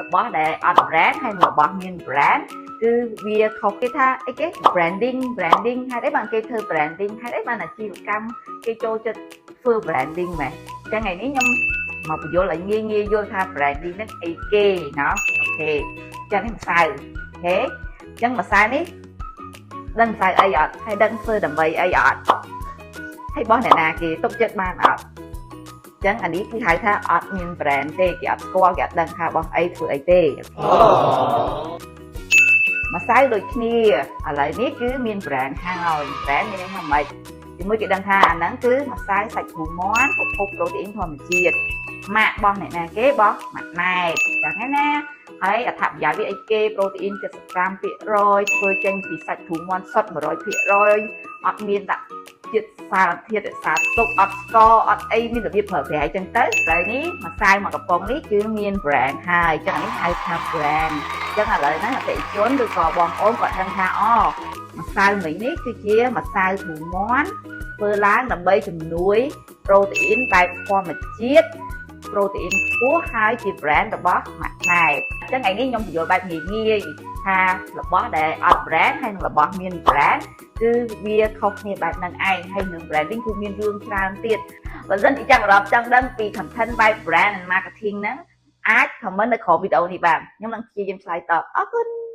របស់ដែលអត់ brand ហើយនិងរបស់មាន brand គឺវាខុសគេថាអីគេ branding branding ហេតុអីបានគេធ្វើ branding ហេតុអីបានអាជីវកម្មគេចូលចិត្តធ្វើ branding ម៉េះ?អញ្ចឹងថ្ងៃនេះខ្ញុំមកពន្យល់ឲ្យងាយងាយយល់ថា branding ហ្នឹងអីគេណោះ OK ចឹងនេះម្សៅ OK អញ្ចឹងម្សៅនេះដឹងម្សៅអីអត់ហើយដឹងធ្វើដើម្បីអីអត់ហើយបោះអ្នកណាគេទុកចិត្តបានអត់ចឹងអានេះគឺហៅថាអត់មាន brand ទេគេអត់ស្គាល់គេអត់ដឹងថាបោះអីធ្វើអីទេម្សៅដូចគ្នាឥឡូវនេះគឺមាន brand ហើយ brand មានន័យថាម៉េចទីមួយគេដឹងថាអាហ្នឹងគឺម្សៅសាច់ទ្រូមាន់ប្រភពប្រូតេអ៊ីនធម្មជាតិម៉ាករបស់អ្នកណាគេបោះម៉ាក់ណែតចឹងណាហើយអត្ថប្រយោជន៍វាអីគេប្រូតេអ៊ីន75%ធ្វើចេញពីសាច់ទ្រូមាន់សុទ្ធ100%អត់មានដាក់ជាតិសារធាតុរក្សាទុកអត់ស្ករអត់អីមានរបៀបប្រើប្រាស់អញ្ចឹងទៅឥឡូវនេះម្សៅមួយកំប៉ុងនេះគឺមាន brand ហើយអញ្ចឹងអានេះហៅថា brand អញ្ចឹងឥឡូវហ្នឹងអតិថិជនឬក៏បងប្អូនគាត់ដឹងថាអូម្សៅមិញនេះគឺជាម្សៅទ្រូមាន់ធ្វើឡើងដើម្បីជំនួយប្រូតេអ៊ីនបែបធម្មជាតិប្រូតេអ៊ីនខ្ពស់ហើយជា brand របស់ម៉ាក់ណែតអញ្ចឹងថ្ងៃនេះខ្ញុំពន្យល់បែបងាយងាយថារបស់ដែលអត់ brand ហើយនិងរបស់មាន brand គឺវាខុសគ្នាបែបហ្នឹងឯងហើយនឹង branding គឺមានរឿងច្រើនទៀតបើសិនជាចាប់អារម្មណ៍ចង់ដឹងពី content បែប brand and marketing ហ្នឹងអាច comment នៅក្រោមវីដេអូនេះបានខ្ញុំនឹងព្យាយាមឆ្លើយតបអរគុណ។